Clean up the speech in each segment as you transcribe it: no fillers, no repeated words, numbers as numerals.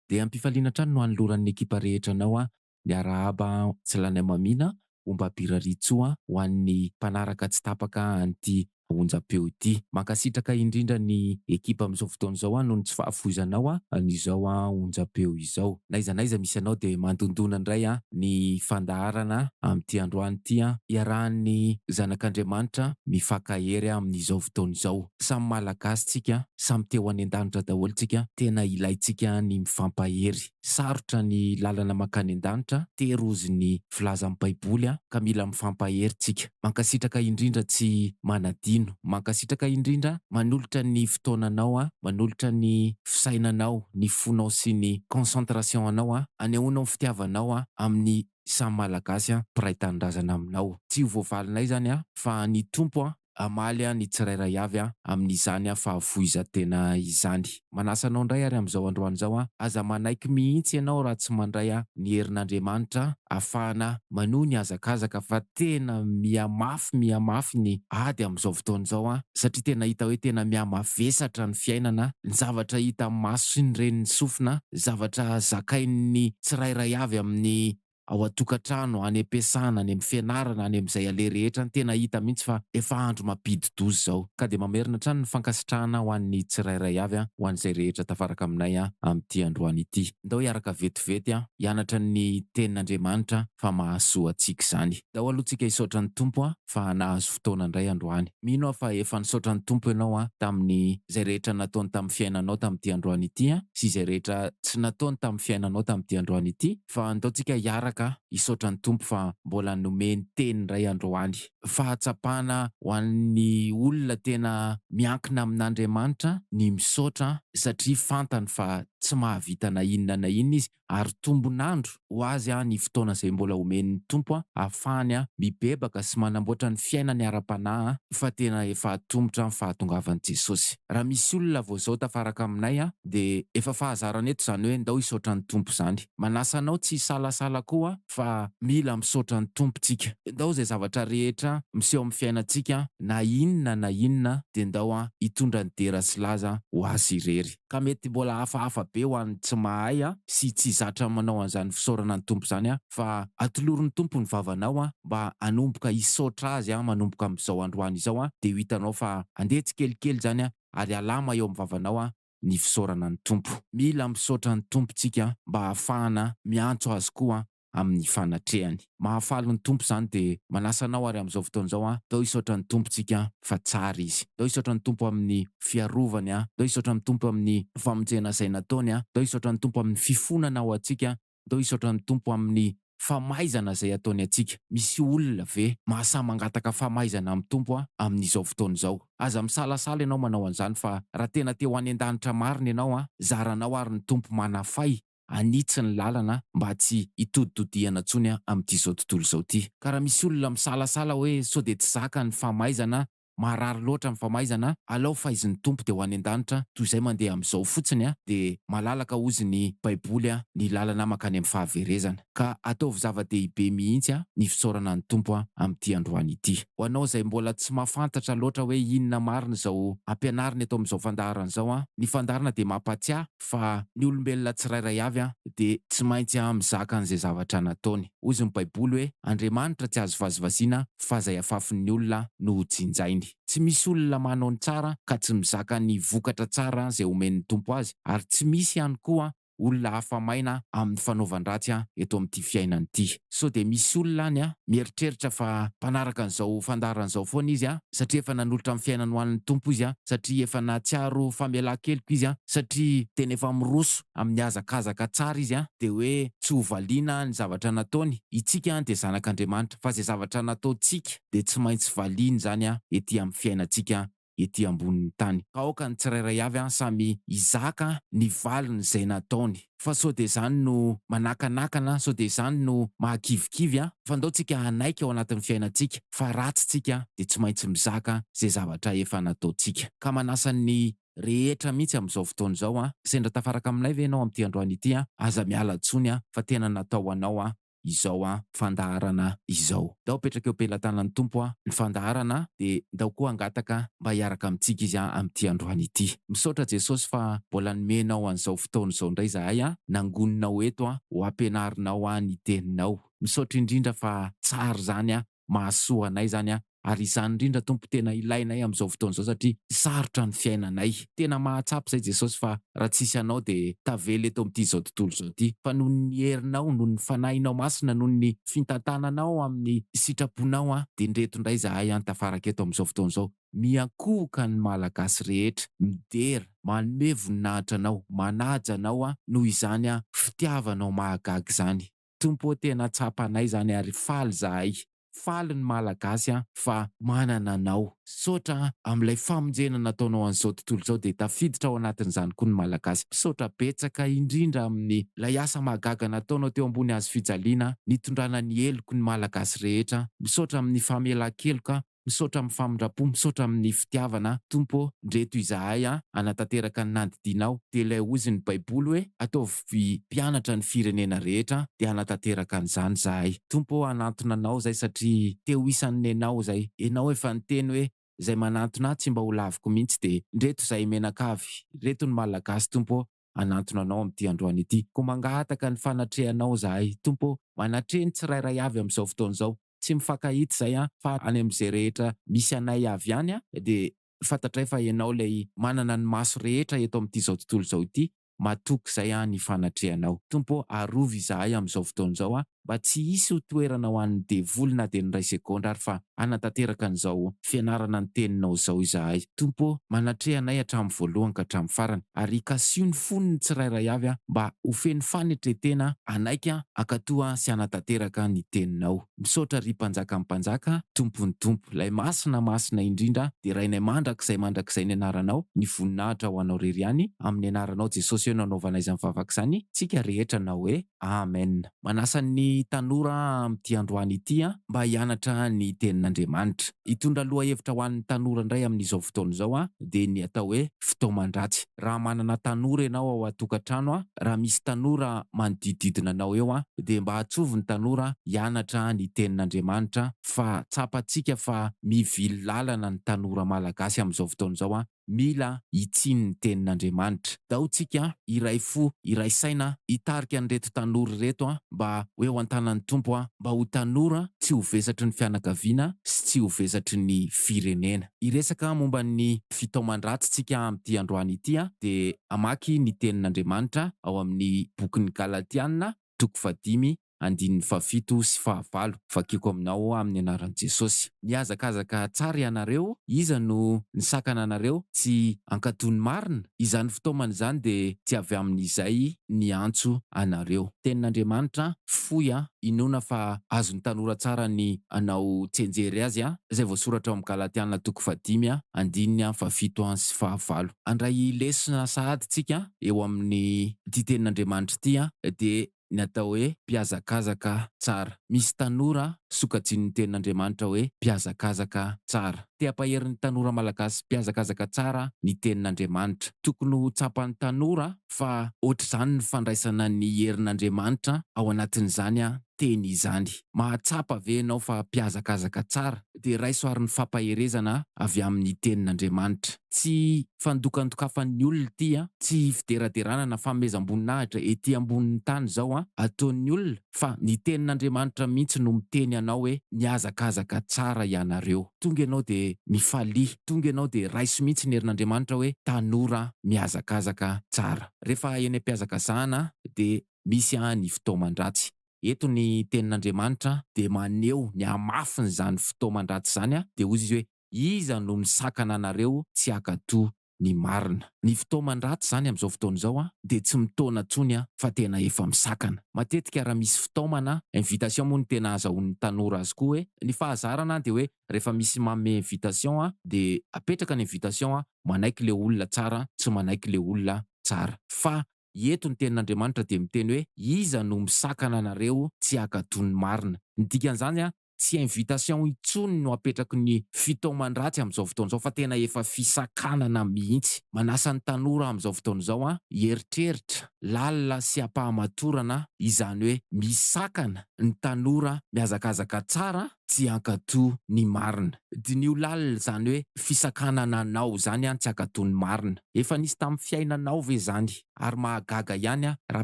Dia am-pifaliana hatrany no anoloran'ny ekipa rehetra anao ny arahaba tsy lany hamamiana ombam-pirariantsoa ho an'ny mpanaraka tsy tapaka an'ity onjam-peo ity. Mankasitraka indrindra ny ekipa amin'izao fotoana izao noho ny tsy fahafoizanao an'izao onjam-peo izao. N'aiza n'aiza misy anao dia mandondona indray ny fandaharana amin'ity androany ity iarahan'ny zanak'Andriamanitra mifankahery amin'izao fotoana izao. Samy Malagasy tsika, samy te ho any an-danitra daholo tsika, tena ilaintsika ny mifampahery. Sarotra ny lalana mankany an-danitra, tery ozy ny filazan'ny baiboly ka mila mifampahery tsika. Mankasitraka indrindra tsy manadino. Mankasitraka indrindra manolotra ny fotoananao, manolotra ny fisainanao, ny fonao sy ny concentration anao, anehoanao ny fitiavanao amin'ny samy Malagasy mpiray tanindrazana aminao. Tsy ho voavalinay izany fa ny Tompo hamaly ny tsirairay avy amin'izany fahafoizan-tena izany. Manasa anao indray ary amin'izao androany izao, aza manaiky mihitsy ianao raha tsy mandray ny herin'Andriamanitra ahafahana manohy ny hazakazaka fa tena mihamafy mihamafy ny ady amin'izao fotoana izao satria tena hita hoe tena mihamavesatra ny fiainana, ny zavatra hita maso sy ny ren'ny sofina, zavatra zakain'ny tsirairay avy amin'ny ao an-tokantrano, any am-piasana, any amin'ny fianarana, any amin'izay aleha rehetra any, tena hita mihitsy fa efa andro mampidi-doza izao. Ka dia mamerina hatrany ny fankasitrahana ho an'ny tsirairay avy, ho an'izay rehetra tafaraka aminay amin'ity androany ity. Ndao hiaraka vetivety hianatra ny Tenin'Andriamanitra fa mahasoa antsika izany. Ndao aloha tsika hisaotra ny Tompo fa nahazo fotoana indray androany. Mino aho fa efa nisaotra ny Tompo ianao tamin'ny izay rehetra nataony tamin'ny fiainanao tamin'ity androany ity sy izay rehetra tsy nataony tamin'ny fiainanao tamin'ity androany ity. Fa andao tsika hiaraka hisaotra ny Tompo fa mbola nomeny teny indray androany. Fahatsapana ho an'ny olona tena miankina amin'Andriamanitra ny misaotra satria fantany fa tsy mahavita na inona na inona izy ary tombon'andro ho azy ny fotoana izay mbola omen'ny Tompo ahafahany mibebaka sy manamboatra ny fiainany ara-panahy fa tena efa atomotra ny fahatongavan'i Jesosy. Raha misy olona vao izao tafaraka aminay dia efa fahazarana eto izany hoe ndao hisaotra ny Tompo izany. Manasa anao tsy hisalasala koa fa mila misaotra ny Tompo tsika. Ndao izay zavatra rehetra miseho amin'ny fiainantsika na inona na inona dia ndao hitondra ny dera sy laza ho Azy irery. Ka mety mbola hafahafa be ho an'ny tsy mahay sy tsy zatra manao an'izany fisaorana ny Tompo izany fa atolory ny Tompo ny vavanao mba hanomboka hisaotra Azy manomboka amin'izao androany izao dia ho hitanao fa handeha tsikelikely izany ary halama eo amin'ny vavanao ny fisaorana ny Tompo. Mila misaotra ny Tompo tsika mba hahafahana miantso Azy koa amin'ny fanatrehany. Mahafaly ny Tompo izany dia manasa anao ary amin'izao fotoana izao aho, ndao hisaotra ny Tompo tsika fa tsara Izy. Ndao hisaotra ny Tompo amin'ny fiarovany aho, ndao hisaotra ny Tompo amin'ny famonjena izay nataony aho, ndao hisaotra ny Tompo amin'ny fifonana ho antsika, ndao hisaotra ny Tompo amin'ny famaizana izay ataony antsika. Misy olona ve mahasahy mangataka famaizana amin'ny Tompo amin'izao fotoana izao? Aza misalasala ianao manao an'izany fa raha tena te ho any an-danitra marina ianao, zaranao ary ny Tompo manafay hanitsy ny lalana mba tsy hitoditodihana intsony amin'ity izao tontolo izao ity. Ka raha misy olona misalasala hoe sao dia tsy zaka ny famaizana, marary loatra ny famaizana, alao faizin'ny Tompo dia ho any an-danitra toy izay mandeha amin'izao fotsiny dia malalaka hozy ny baiboly ny lalana mankany amin'ny fahaverezana. Ka ataovy zava-dehibe mihitsy ny fisaorana ny Tompo amin'ity androany ity. Ho anao izay mbola tsy mahafantatra loatra hoe inona marina izao ampianarina eto amin'izao fandaharana izao, ny fandaharana dia mampatsiahy fa ny olombelona tsirairay avy dia tsy maintsy mizaka an'izay zavatra nataony. Hozy ny Baiboly hoe, Andriamanitra tsy azo vazivaziana fa izay afafin'ny olona no hojinjainy. Tsy misy olona manao ny tsara ka tsy mizaka ny vokatra tsara izay omen'ny Tompo azy, ary tsy misy ihany koa olona afa-maina amin'ny fanaovan-dratsy eto amin'ity fiainana ity. Sao dia misy olona any mieritreritra fa mpanaraka an'izao fandaharana izao foana izy satria efa nanolotra ny fiainany ho an'ny Tompo izy, satria efa nahatsiaro famelan-keloka izy, satria tena efa miroso amin'ny hazakazaka tsara izy, dia hoe tsy ho valiana ny zavatra nataony. Itsika dia zanak'Andriamanitra, fa izay zavatra nataontsika dia tsy maintsy valiana izany ety amin'ny fiainantsika ety ambonin'ny tany. Ka aoka ny tsirairay avy samy hizaka ny valin'izay nataony. Fa sao dia izany no manakanakana, sao dia izany no mahakivikivy, fa ndao tsika hanaiky ao anatin'ny fiainantsika fa ratsy tsika dia tsy maintsy mizaka izay zavatra efa nataontsika. Ka manasa ny rehetra mihitsy amin'izao fotoana izao, sendra tafaraka aminay ve ianao amin'ity androany ity, aza miala tsony fa tena natao ho anao. izao fandaharana izao. Ndao apetraka eo am-pelatanan'ny Tompo ny fandaharana dia ndao koa hangataka mba hiaraka amintsika Izy amin'ity androany ity. Misaotra Jesosy fa mbola nomenao an'izao fotoana izao indray izahay, nangoninao eto ho ampianarinao ny teninao. Misaotra indrindra fa tsara izany mahasoa anay izany ary izany indrindra Tompo tena ilainay amin'izao fotoana izao satria sarotra ny fiainanay. Tena mahatsapa izay Jesosy fa raha tsisy anao dia tavela eto amin'ity izao tontolo izao ity fa noho ny herinao, noho ny fanahinao masina, noho ny fintantananao amin'ny sitraponao dia ndreto indray izahay tafaraka eto amin'izao fotoana izao. Miankohoka ny Malagasy rehetra, midera, manome voninahitra anao, manaja anao noho izany fitiavanao mahagaga izany. Tompo ô tena tsapanay izany ary faly izahay. Faly ny Malagasy an fa manana anao. Misaotra an amin'ilay famonjena nataonao an'izao tontolo izao dia tafiditra ao anatin'izany koa ny Malagasy. Misaotra betsaka indrindra amin'ny ilay asa mahagaga nataonao teo ambony hazo fijaliana nitondrana ny heloky ny Malagasy rehetra. Misaotra amin'ny famelan-keloka Misaotra amin'ny famindram-po, misaotra amin'ny fitiavana, Tompo ô, ndreto izahay an, hanatanteraka ny nandidianao, dia ilay hozy ny baiboly hoe, ataovy mpianatra ny firenena rehetra, dia hanatanteraka an'izany izahay. Tompo ô, hanantona Anao izay satria te ho isan'ny nenao izay. Ianao efa niteny hoe, izay manantona ahy tsy mba ho laviko mihitsy, dia ndreto izahay mianakavy, ireto ny Malagasy Tompo ô, hanantona Anao amin'ity androany ity. Koa mangataka ny fanatrehanao izahay, Tompo ô, manatreha ny tsirairay avy amin'izao fotoana izao, Tsy mifankahita izay an, fa any amin'izay rehetra misy anay avy any an, dia fantatray fa ianao ilay manana ny maso rehetra eto amin'ity izao tontolo izao ity, matoky izay an ny fanatrehanao. Tompo ô, arovy izahay amin'izao fotoana izao an, mba tsy hisy ho toerana ho an'ny devoly na dia ny iray segondra ary fa hanatanteraka an'izao fianarana ny teninao izao izahay. Tompo ô, manatreha anay hatramin'ny voalohany ka hatramin'ny farany, ary kasiho ny fon'ny tsirairay avy mba ho feno fanetren-tena hanaiky hankatò sy hanatanteraka ny teninao. Misaotra ry Mpanjakan'ny mpanjaka, Tompon'ny tompo, Ilay Masina masina indrindra, derainay mandrakizay mandrakizay ny anaranao, ny voninahitra ho anao irery ihany, amin'ny anaranao Jesosy eo no anaovanay izany vavaka izany, tsika rehetra nanao hoe, Amen. Manasa ny tanora amin'ity androany ity mba hianatra ny tenin'Andriamanitra. Hitondra lohahevitra ho an'ny tanora indray amin'izao fotoana izao dia ny atao hoe fitaoman-dratsy. Raha manana tanora ianao ao an-tokantrano, raha misy tanora manodidididina anao eo dia mba atsovy ny tanora hianatra ny tenin'Andriamanitra fa tsapantsika fa mivily lalana ny tanora malagasy amin'izao fotoana izao. Mila hitsiny ny tenin'Andriamanitra. Dao tsika hiray fo, hiray saina, hitarika an'ireto tanora ireto mba ho eo an-tanan'ny Tompo, mba ho tanora tsy ho vesatry ny fianakaviana sy tsy ho vesatry ny firenena. Hiresaka momba ny fitaoman-dratsy tsika amin'ity androany ity dia hamaky ny tenin'Andriamanitra ao amin'ny bokin'ny Galatiana toko fahadimy andininy fahafito sy fahavalo. Vakiko aminao amin'ny anaran'i Jesosy. Nihazakazaka tsara ianareo, iza no nisakana anareo tsy hankatò ny marina? Izany fitaomana izany dia tsy avy amin'izay niantso anareo. Tenin'Andriamanitra fohy inoana fa azon'ny tanora tsara ny hanao tsianjery azy, izay voasoratra ao amin'ny Galatiana toko fahadimy andininy fahafito sy fahavalo. Handray lesona sahady tsika eo amin'ity tenin'Andriamanitra ity dia ny atao hoe mpihazakazaka tsara. Misy tanora sokajian'ny tenin'Andriamanitra hoe mpihazakazaka tsara. Te hampahery ny tanora malagasy mpihazakazaka tsara ny tenin'Andriamanitra. Tokony ho tsapan'ny tanora fa ohatr'izany ny fandraisana ny herin'Andriamanitra ao anatin'izany teny izany. Mahatsapa ve ianao fa mpihazakazaka tsara? Dia raiso ary ny fampaherezana avy amin'ny tenin'Andriamanitra. Tsy fandokandokafan'ny olona ity an, tsy fideraderana na fanomezam-boninahitra ety ambonin'ny tany izao an, ataon'ny olona fa ny tenin'Andriamanitra mihitsy no miteny anao hoe mihazakazaka tsara ianareo. Tonga ianao dia mifalia, tonga ianao dia raiso mihitsy ny herin'Andriamanitra hoe tanora mihazakazaka tsara. Rehefa eny am-pihazakazahana dia misy ny fitaoman-dratsy. Eto ny tenin'Andriamanitra dia maneho ny hamafin'izany fitaoman-dratsy izany dia hoy izy hoe Iza no misakana anareo tsy hankatò ny marina? Ny fitaoman-dratsy izany amin'izao fotoana izao dia tsy mitaona intsony fa tena efa misakana. Matetika raha misy fitaomana, invitation moa no tena azahoan'ny tanora azy koa hoe, ny fahazarana dia hoe rehefa misy manome invitation dia apetraka ny invitation, manaiky ilay olona tsara, tsy manaiky ilay olona tsara. Fa eto ny tenin'Andriamanitra dia miteny hoe iza no misakana anareo tsy hankatò ny marina? Ny dikan'izany. Tsy invitation intsony no apetraky ny fitaoman-dratsy amin'izao fotoana izao fa tena efa fisakanana mihitsy. Manasa ny tanora amin'izao fotoana izao aho hieritreritra lalina sy am-pahamatorana, izany hoe misakana ny tanora mihazakazaka tsara tsy hankatò ny marina. Diniho lalina izany hoe fisakanana anao izany tsy hankatò ny marina. Efa nisy tamin'ny fiainanao ve izany? Ary mahagaga ihany raha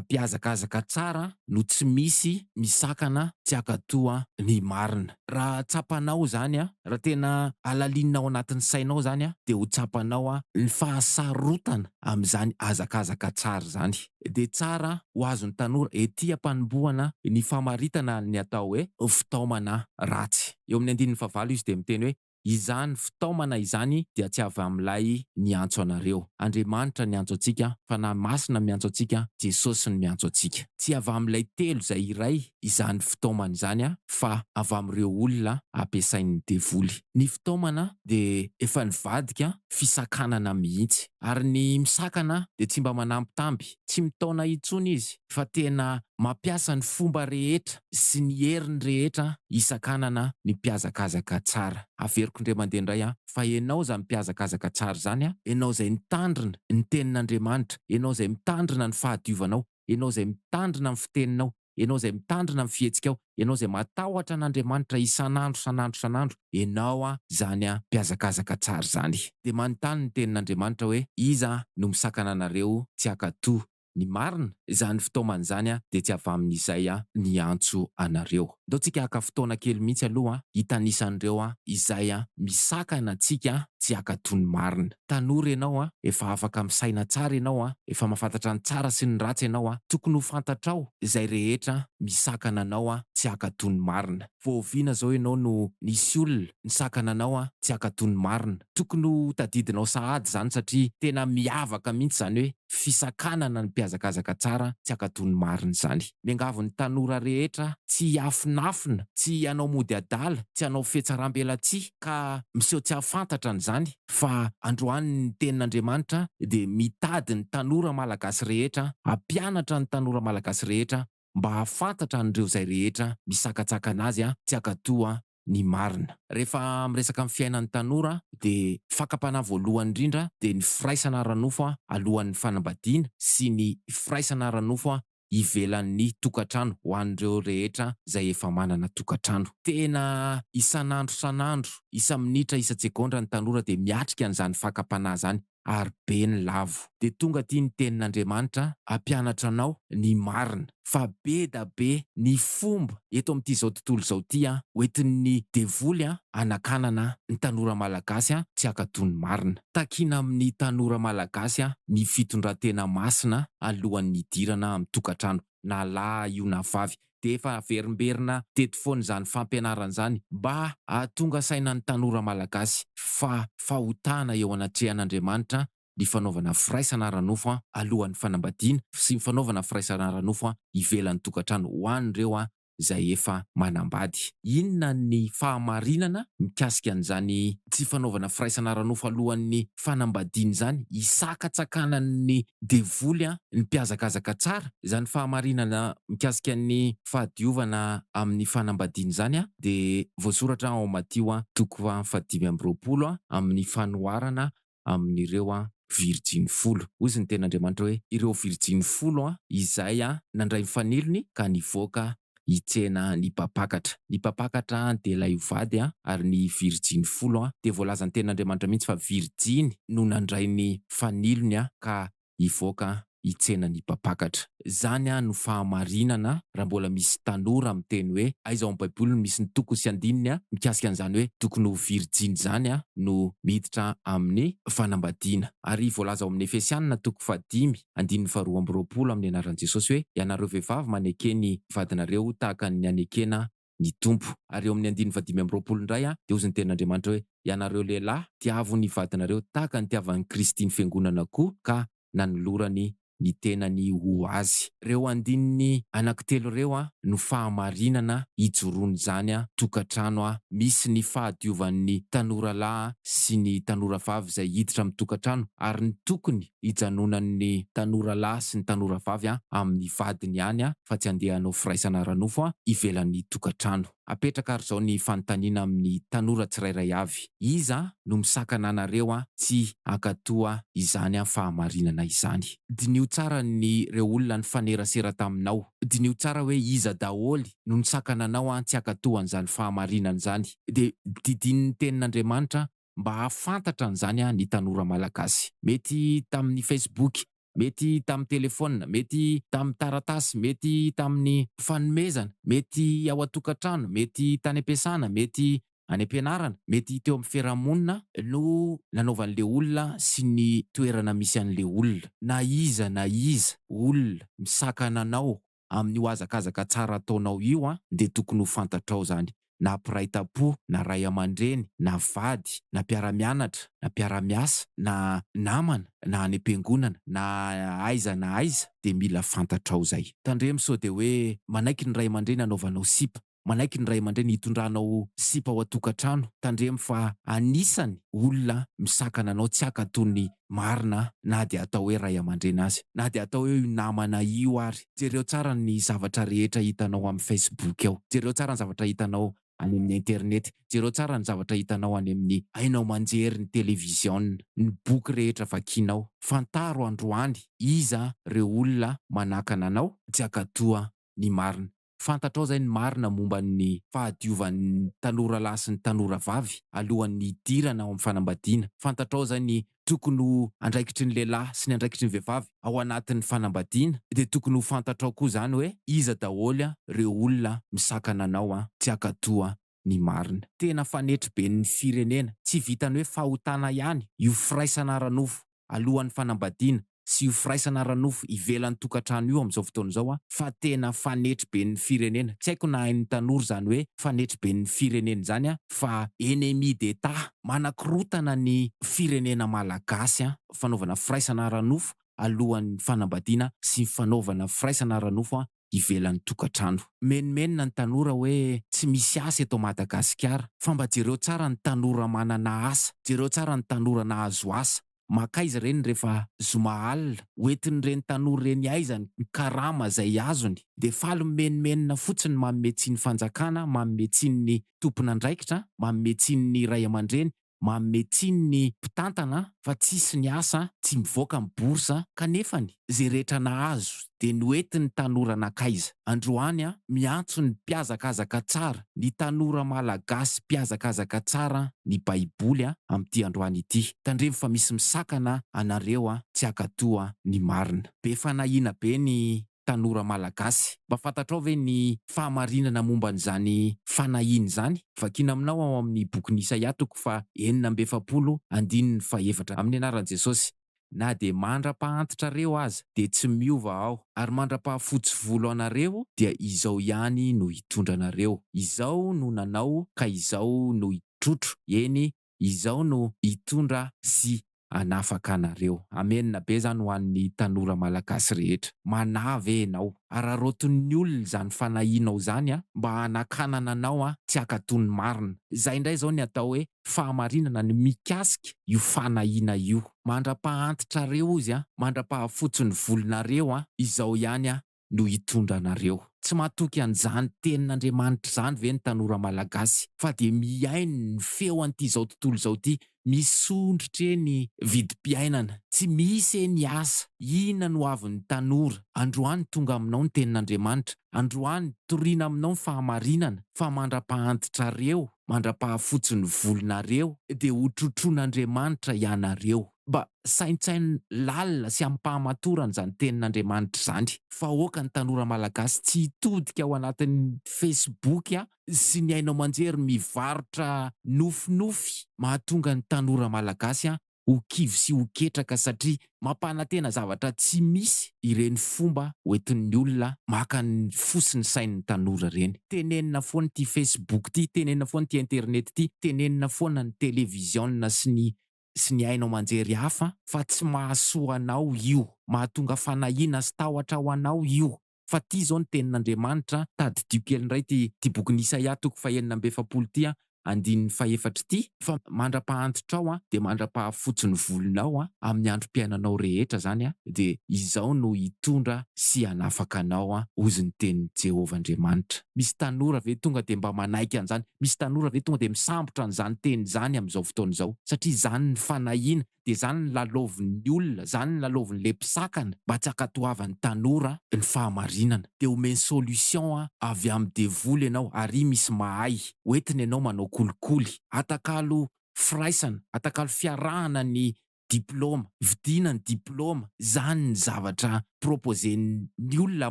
mpihazakazaka tsara no tsy misy misakana tsy hankatò ny marina. Raha tsapanao izany, raha tena alalinina ao anatin'ny sainao izany dia ho tsapanao ny fahasarotana amin'izany hazakazaka tsara izany. Dia tsara ho azon'ny tanora ety am-panombohana ny famaritana ny atao hoe fitaomana ratsy. Eo amin'ny andininy fahavalo izy dia miteny hoe, Izany fitaomana izany dia tsy avy amin'ilay niantso anareo. Andriamanitra niantso antsika, Fanahy Masina miantso antsika, Jesosy no miantso antsika. Tsy avy amin'ilay telo izay iray izany fitaomana izany fa avy amin'ireo olona ampiasain'ny devoly. Ny fitaomana dia efa nivadika fisakanana mihitsy. Ary ny misakana dia tsy mba manambitamby, tsy mitaona intsony izy fa tena mampiasa ny fomba rehetra sy ny heriny rehetra hisakanana ny mpihazakazaka tsara. Averiko indray mandeha indray an, fa ianao izany mpihazakazaka tsara izany an, ianao izay nitandrina ny tenin'Andriamanitra, ianao izay mitandrina ny fahadiovanao, ianao izay mitandrina ny fiteninao, ianao izay mitandrina ny fihetsikao, ianao izay matahotra an'Andriamanitra isan'andro isan'andro isan'andro, ianao an izany an mpihazakazaka tsara izany. Dia manontany ny tenin'Andriamanitra hoe, Iza no misakana anareo tsy hankatò Ny marina, izany fitaomana izany dia tsy avy amin'izay niantso anareo. Ndao tsika haka fotoana kely mihitsy aloha hitanisa an'ireo izay misakana antsika tsy hankatò ny marina. Tanora ianao, efa afaka misaina tsara ianao, efa mahafantatra ny tsara sy ny ratsy ianao, tokony ho fantatrao izay rehetra misakana anao tsy hankatò ny marina. Vao oviana izao ianao no nisy olona nisakana anao tsy hankatò ny marina? Tokony ho tadidinao sahady izany satria tena miavaka mihitsy izany hoe fisakanana ny mpihazakazaka tsara tsy hankatò ny marina izany. Miangavy ny tanora rehetra tsy hiafinafina, tsy hanao mody adala, tsy hanao fihatsaram-belatsihy ka miseho tsy hahafantatra an'izany fa androany ny tenin'Andriamanitra dia mitady ny tanora malagasy rehetra, hampianatra ny tanora malagasy rehetra mba hahafantatra an'ireo izay rehetra misakatsakana azy tsy hankatò ny marina. Rehefa miresaka amin'ny fiainan'ny tanora dia fakam-panahy voalohany indrindra dia ny firaisana ara-nofo alohan'ny fanambadiana sy ny firaisana ara-nofo ivelan'ny tokantrano ho an'ireo rehetra izay efa manana tokantrano. Tena isan'andro isan'andro, isa-minitra isa-tsegondra ny tanora dia miatrika an'izany fakam-panahy izany ary be ny lavo. Dia tonga aty ny tenin'Andriamanitra hampianatra anao ny marina. Fa be da be ny fomba eto amin'ity izao tontolo izao ity hoentin'ny devoly hanakanana ny tanora malagasy tsy hankatò ny marina. Takiana amin'ny tanora malagasy ny fitondran-tena masina alohan'ny hidirana amin'ny tokantrano. na lahy io na vavy, dia efa averimberina teto foana izany fampianarana izany mba hahatonga saina ny tanora malagasy fa fahotana eo anatrehan'Andriamanitra ny fanaovana firaisana ara-nofo alohan'ny fanambadiana sy ny fanaovana firaisana ara-nofo ivelan'ny tokantrano ho an'ireo izay efa manambady. Inona ny fahamarinana mikasika an'izany tsy fanaovana firaisana ara-nofo alohan'ny fanambadiana izany? Hisakatsakanan'ny devoly ny mpihazakazaka tsara. Izany fahamarinana mikasika ny fahadiovana amin'ny fanambadiana izany dia voasoratra ao Matio toko fahadimy amby roapolo amin'ny fanoharana amin'ireo virijiny folo. Hoy izy ny tenin'Andriamanitra hoe, Ireo virijiny folo izay nandray ny fanilony ka nivoaka hitsena ny mpampakatra. Ny mpampakatra dia ilay ho vady ary ny virijiny folo dia voalazan'ny tenin'Andriamanitra mihitsy fa virijiny no nandray ny fanilony ka hivoaka hitsena ny mpampakatra. Izany no fahamarinana raha mbola misy tanora miteny hoe aiza ao amin'ny baiboly no misy ny toko sy andininy mikasika an'izany hoe tokony ho virijiny izany no miditra amin'ny fanambadiana. Ary voalaza ao amin'ny Efesianina toko fahadimy andininy faharoa amby roapolo amin'ny anaran'i Jesosy hoe ianareo vehivavy maneke ny vadinareo tahaka ny anekena ny Tompo. Ary eo amin'ny andininy fahadimy amby roapolo indray dia hozy ny tenin'Andriamanitra hoe, Ianareo lehilahy, tiavo ny vadinareo tahaka ny tiavan'i Kristy ny Fiangonana koa ka nanolorany ny tenany ho azy. Ireo andininy anankitelo ireo no fahamarinana ijoroan'izany tokantrano misy ny fahadiovan'ny tanora lahy sy ny tanora vavy izay hiditra amin'ny tokantrano ary ny tokony hijanonan'ny tanora lahy sy ny tanora vavy amin'ny vadiny ihany fa tsy handeha hanao firaisana ara-nofo ivelan'ny tokantrano. Apetraka ary izao ny fanontaniana amin'ny tanora tsirairay avy, iza no misakana anareo tsy hankatoa izany fahamarinana izany? Diniho tsara ny ireo olona nifanerasera taminao. Diniho tsara hoe iza daholo no nisakana anao tsy hankatoa an'izany fahamarinana izany. Dia didinin'ny Tenin'Andriamanitra mba hahafantatra an'izany ny tanora malagasy. Mety tamin'ny Facebook, mety tamin'ny telefaonina, mety tamin'ny taratasy, mety tamin'ny fanomezana, mety ao an-tokantrano, mety tany am-piasana, mety any am-pianarana, mety teo amin'ny fiarahamonina no nanaovan'ilay olona sy ny toerana misy an'ilay olona. Na iza na iza olona misakana anao amin'io hazakazaka tsara ataonao io dia tokony ho fantatrao izany, na mpiray tampo, na ray aman-dreny, na vady, na mpiara-mianatra, na mpiara-miasa, na namana, na any am-piangonana, na aiza na aiza dia mila fantatrao izay. Tandremo sao dia hoe manaiky ny ray aman-dreny hanaovanao sipa, manaiky ny ray aman-dreny hitondranao sipa ao an-tokantrano, tandremo fa anisany olona misakana anao tsy haka toy ny marina na dia atao hoe ray aman-dreny aza, na dia atao hoe io namana io ary. Jereo tsara ny zavatra rehetra hitanao amin'ny Facebook ao, jereo tsara ny zavatra hitanao any amin'ny internet, jereo tsara ny zavatra hitanao any amin'ny haino aman-jery, ny televiziona, ny boky rehetra vakianao. Fantaro androany iza ireo olona manakana anao tsy hankatoa ny marina. Fantatrao izay ny marina momba ny fahadiovan'ny tanora lahy sy ny tanora vavy alohan'ny hidirana ao amin'ny fanambadiana. Fantatrao izay ny tokony ho andraikitry ny lehilahy sy ny andraikitry ny vehivavy ao anatin'ny fanambadiana. Dia tokony ho fantatrao koa izany hoe iza daholo ireo olona misakana anao tsy hankatoa ny marina. Tena fanetriben'ny firenena. Tsy vitan'ny hoe fahotana ihany io firaisana ara-nofo alohan'ny fanambadiana sy io firaisana ara-nofo ivelan'ny tokantrano io amin'izao fotoana izao fa tena fanetriben'ny firenena. Tsy haiko na hain'ny tanora izany hoe fanetriben'ny firenena izany fa ennemi d'Etat, manakorotana ny firenena malagasy fanaovana firaisana ara-nofo alohan'ny fanambadiana sy ny fanaovana firaisana ara-nofo ivelan'ny tokantrano. Menomenona ny tanora hoe tsy misy asa eto Madagasikara. Fa mba jereo tsara ny tanora manana asa, jereo tsara ny tanora nahazo asa. Makaiza ireny rehefa zoma alina? Hoentin'ireny tanora ireny aiza ny karama izay azony? Dia faly mimenomenona fotsiny manome tsiny fanjakana, manome tsiny ny tompon'andraikitra, manome tsiny ny ray aman-dreny, manome tsiny ny mpitantana fa tsisy ny asa, tsy mivoaka ny bourse, kanefany ze rehetra nahazo de noentiny tanora nakaiza? Androany an, miantso ny mpihazakazaka tsara, ny tanora malagasy mpihazakazaka tsara ny baiboly an amin'ity androany ity. Tandremo fa misy misakana anareo an tsy hankatoa ny marina. Be fanahiana be ny tanora malagasy. Mba fantatrao ve ny fahamarinana momba an'izany fanahiana izany? Vakiana aminao ao amin'ny bokin'i Isaia toko faha 46 andininy fahefatra. Amin'ny anaran'i Jesosy, na dia mandra-pahantitrareo aza dia tsy miova Aho, ary mandra-pahafotsy volo anareo dia izao ihany no hitondra anareo. Izao no nanao ka izao no hitrotro, eny, Izao no hitondra sy hanafaka anareo. Amena be zany ho an'ny tanora malagasy rehetra. Manahy ve enao? Araraotin'ny olona izany fanahianao izany mba hanakanana anao tsy hankatò ny marina. Izay indray izao ny atao hoe fahamarinana ny mikasika io fanahiana io. Mandra-pahantitrareo ozy mandra-pahafotsy ny volonareo izao ihany no hitondra anareo. Tsy matoky an'izany tenin'Andriamanitra izany ve ny tanora malagasy fa dia mihaino ny feo an'ity izao tontolo izao ity, misondrotra e ny vidim-piainana, tsy misy e ny asa, inona no avin'ny tanora? Androany tonga aminao ny tenin'Andriamanitra, androany toriana aminao ny fahamarinana fa mandra-pahantitrareo, mandra-pahafotsy ny volonareo dia ho trotroin'Andriamanitra ianareo. Mba saintsaino lalina sy amim-pahamatorana izany tenin'Andriamanitra izany. Fa aoka ny tanora malagasy tsy hitodika ao anatin'ny Facebook sy ny haino aman-jery mivarotra nofinofy mahatonga ny tanora malagasy ho kivy sy ho ketraka satria mampanantena zavatra tsy misy ireny fomba hoentin'ny olona maka ny fo sy ny sain'ny tanora ireny. Tenenina foana ity Facebook ity, tenenina foana ity internet ity, tenenina foana ny televiziona sy ny sy ny haino aman-jery hafa fa tsy mahasoa anao io, mahatonga fanahiana sy tahotra ho anao io, fa ty zao ny tenin'Andriamanitra, tadidio kely indray ty ty bokin'i Isaia toko fahenina amby efapolo ty an, andininy fahefatra ity, fa mandra-pahantitrao dia mandra-pahafotsy ny volonao amin'ny androm-piainanao rehetra izany dia izao no hitondra sy hanafaka anao, hozy ny tenin'i Jehovah Andriamanitra. Misy tanora ve tonga dia mba manaiky an'izany? Misy tanora ve tonga dia misambotra an'izany teny izany amin'izao fotoana izao? Satria izany ny fanahiana, dia izany ny lalaovin'ny olona, izany ny lalaovin'ilay mpisakana mba tsy hankatoavan'ny tanora ny fahamarinana. Dia omeny solution avy amin'ny devoly ianao, ary misy mahay, hoentiny ianao manao kolikoly. Atakalo firaisana, atakalo fiarahana ny diploma, vidiana ny diploma, izany ny zavatra proposer-n'ny olona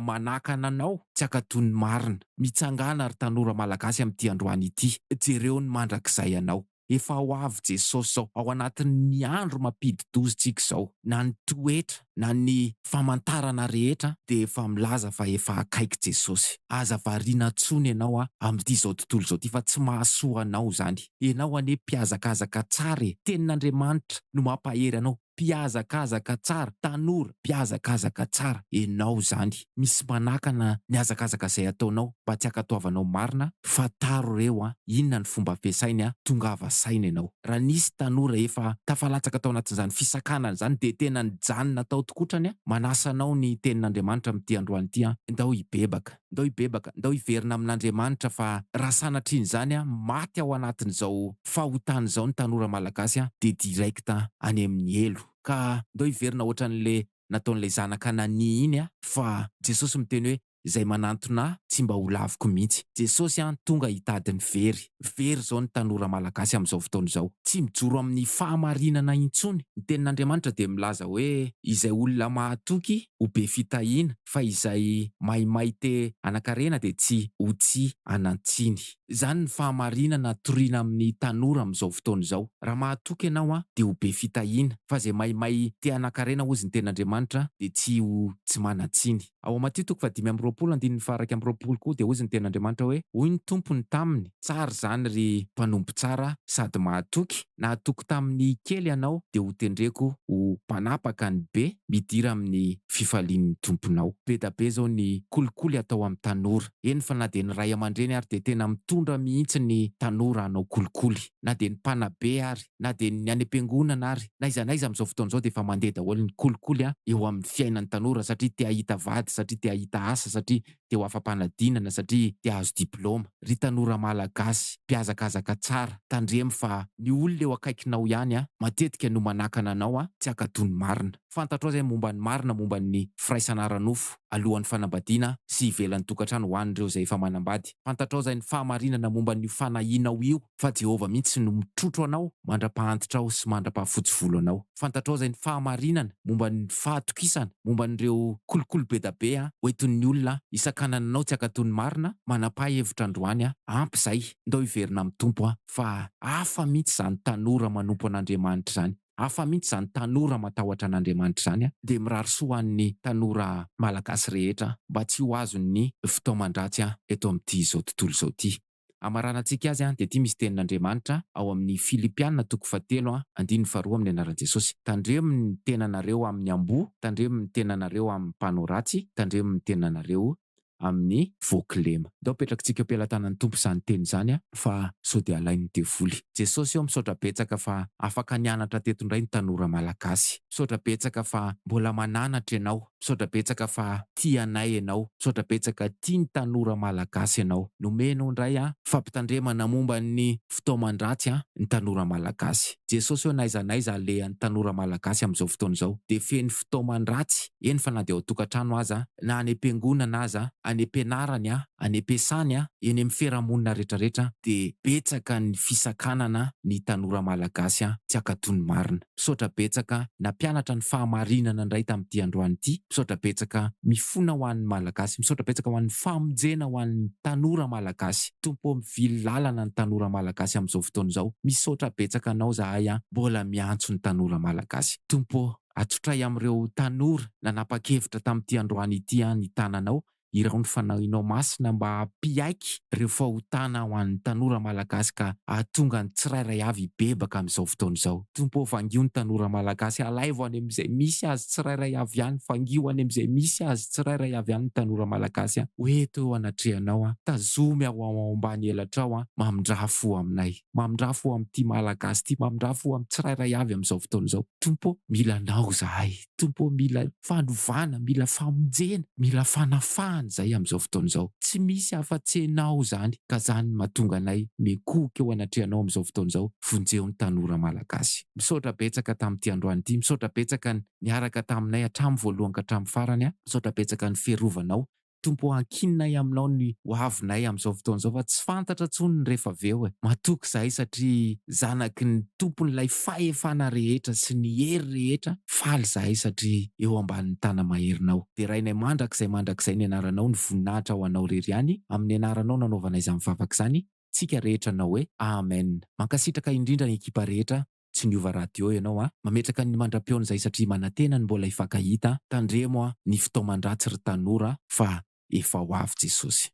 manakana anao tsy hankatò ny marina. Mitsangàna ry tanora malagasy amin'ity androany ity, jereo ny mandrakizay anao. Efa ho avy Jesosy izao, ao anatin'ny andro mampidi-doza tsika izao. Na ny toetra na ny famantarana rehetra dia efa milaza fa efa akaiky Jesosy. Aza variana intsony ianao amin'ity izao tontolo izao ity fa tsy mahasoa anao izany. Ianao anie mpihazakazaka tsara e! Tenin'Andriamanitra no mampahery anao. Mpihazakazaka tsara, tanora mpihazakazaka tsara enao zany. Misy manakana ny hazakazaka zay ataonao mba tsy hankatoavanao marina, fantaro reo an, inona ny fomba ampiasainy an, tongava saina enao. Raha nisy tanora efa tafalatsaka tao anatin'izany fisakanana izany dia tena nijanona tao tokotrany an, manasa anao ny tenin'Andriamanitra amin'ity androany ity an, ndao hibebaka. Ndao hibebaka, ndao hiverina amin'Andriamanitra fa raha sanatrian'izany an, maty ao anatin'izao fahotana izao ny tanora malagasy an, dia direct any amin'ny helo. Ka ndao hiverina ohatran'le nataon'ilay zanaka nania iny an, fa Jesosy miteny hoe izay manantona ahy tsy mba ho laviko mihitsy. Jesosy an tonga hitady ny very. Very izao ny tanora malagasy amin'izao fotoana izao. Tsy mijoro amin'ny fahamarinana intsony. Ny tenin'Andriamanitra dia milaza hoe izay olona mahatoky ho be fitahiana fa izay maimay te hanan-karena dia tsy ho tsy hanan-tsiny. Izany ny fahamarinana toriana amin'ny tanora amin'izao fotoana izao. Raha mahatoky ianao dia ho be fitahiana, fa izay maimay te hanan-karena hozy ny tenin'Andriamanitra dia tsy ho tsy manan-tsiny. Ao Matio toko faha-25 andininy faha-21 koa dia hozy ny tenin'Andriamanitra hoe, Hoy ny Tompony taminy, Tsara izany ry mpanompo tsara sady mahatoky, nahatoky tamin'ny kely ianao dia hotendreko ho mpanapaka ny be, midira amin'ny fifalian'ny Tomponao. Be da be izao ny kolikoly atao amin'ny tanora, eny fa na dia ny ray aman-dreny ary dia tena mitondra mihitsy ny tanora hanao kolikoly, na dia ny mpanabe ary. na dia ny any am-piangonana ary, na aiza na aiza amin'izao fotoana izao dia efa mandeha daholo ny kolikoly eo amin'ny fiainan'ny tanora satria te hahita vady, satria te hahita asa, satria te ho afa-panadinana, satria te hahazo diplaoma. Ry tanora malagasy mpihazakazaka tsara, tandremo fa ny olona eo akaikinao ihany matetika no manakana anao tsy hankatò ny marina. Fantatrao izay momba ny marina momba ny firaisana ara-nofo alohan'ny fanambadiana sy ivelan'ny tokantrano ho an'ireo izay efa manambady. Fantatrao izay ny fahamarinana momba an'io fanahianao io. Fa Jehovah mihitsy no mitrotro anao mandra-pahantitrao sy mandra-pahafotsy volo anao. Fantatrao izay ny fahamarinana momba ny fahatokisana, momba an'ireo kolikoly be da be hoentin'ny olona hisakanana anao tsy hankatò ny marina, manapaha hevitra androany ampy izay, ndao hiverina amin'ny Tompo fa hafa mihitsy izany tanora manompo an'Andriamanitra izany, hafa mihitsy izany tanora matahotra an'Andriamanitra izany, dia mirary soa ho an'ny tanora malagasy rehetra mba tsy ho azon'ny fitaoman-dratsy eto amin'ity izao tontolo izao ity. Hamaranantsika azy dia ity misy tenin'Andriamanitra ao amin'ny Filipiana toko fahatelo andininy faharoa amin'ny anaran'i Jesosy, Tandremo ny tenanareo amin'ny amboa, tandremo ny tenanareo amin'ny mpanao ratsy, tandremo ny tenanareo amin'ny voakilema. Ndao apetrakitsika eo am-pelatanan'ny Tompo izany teny izany fa sao dia alain'ny devoly. Jesosy ô misaotra betsaka fa afaka nianatra teto indray ny tanora malagasy. Misaotra betsaka fa mbola mananatra ianao. Misaotra betsaka fa tia anay enao. Misaotra betsaka tia ny tanora malagasy enao. Nomenao indray an fampitandremana momba ny fitaoman-dratsy an ny tanora malagasy. Jesosy ô n'aiza n'aiza alehan'ny tanora malagasy amin'izao fotoana izao dia feno fitaoman-dratsy eny fa na dia ao an-tokantrano aza, na any am-piangonana aza, any am-pianarany an, any am-piasany an, eny amin'ny fiarahamonina retraretra dia betsaka ny fisakanana ny tanora malagasy an tsy hankatò ny marina. Misaotra betsaka nampianatra ny fahamarinana indray tamin'ity androany ity. Misaotra betsaka mifona ho an'ny Malagasy. Misaotra betsaka ho an'ny famonjena ho an'ny tanora Malagasy. Tompo ô mivily lalana ny tanora Malagasy amin'izao fotoana izao. Misaotra betsaka anao zahay an. Mbola miantso ny tanora Malagasy. Tompo ô atsotray amin'ireo tanora nanapa-kevitra tamin'ity androany ity an ny tananao. Iraho ny Fanahinao Masina mba hampiaiky ireo fahotana ho an'ny tanora Malagasy ka hahatonga ny tsirairay avy hibebaka amin'izao fotoana izao. Tompo ô vangio ny tanora Malagasy, alaivo any amin'izay misy azy tsirairay avy any, vangio any amin'izay misy azy tsirairay avy any ny tanora Malagasy an! Ho eto eo anatrehanao an! Tazomy aho ao ambany elatrao an! Mamindrà fo aminay. Mamindrà fo amin'ity Malagasy ity, mamindrà fo amin'ny tsirairay avy amin'izao fotoana izao. Tompo ô, mila Anao izahay. Tompo ô, mila fanovana, mila famonjena, mila fanafahana izahay amin'izao fotoana izao. Tsy misy afa-tsy Ianao izany, ka izany no mahatonga anay mikohoka eo anatrehanao amin'izao fotoana izao. Vonjeo ny tanora Malagasy. Misaotra betsaka tamin'ity androany ity, misaotra betsaka niaraka taminay hatramin'ny voalohany ka hatramin'ny farany, misaotra betsaka ny fiarovanao Tompo ô ankininay aminao ny ho avinay amin'izao fotoana izao fa tsy fantatra intsony ny rehefa avy eo e! Matoky izahay satria zanaky ny Tompon'ilay fahefana rehetra sy ny hery rehetra, faly izahay satria eo ambanin'ny tana-maherinao. Derainay mandrakizay mandrakizay ny anaranao, ny voninahitra ho anao irery ihany, amin'ny anaranao nanaovanay izany vavaka izany, tsika rehetra hanao hoe Amen. Mankasitraka indrindra ny ekipa rehetra, tsy niova radio ianao a! Mametraka ny mandra-pihaona izay satria manantena ny mbola hifankahita, tandremo a ny fitaoman-dratsy ry tanora fa efa ho avy Jesosy.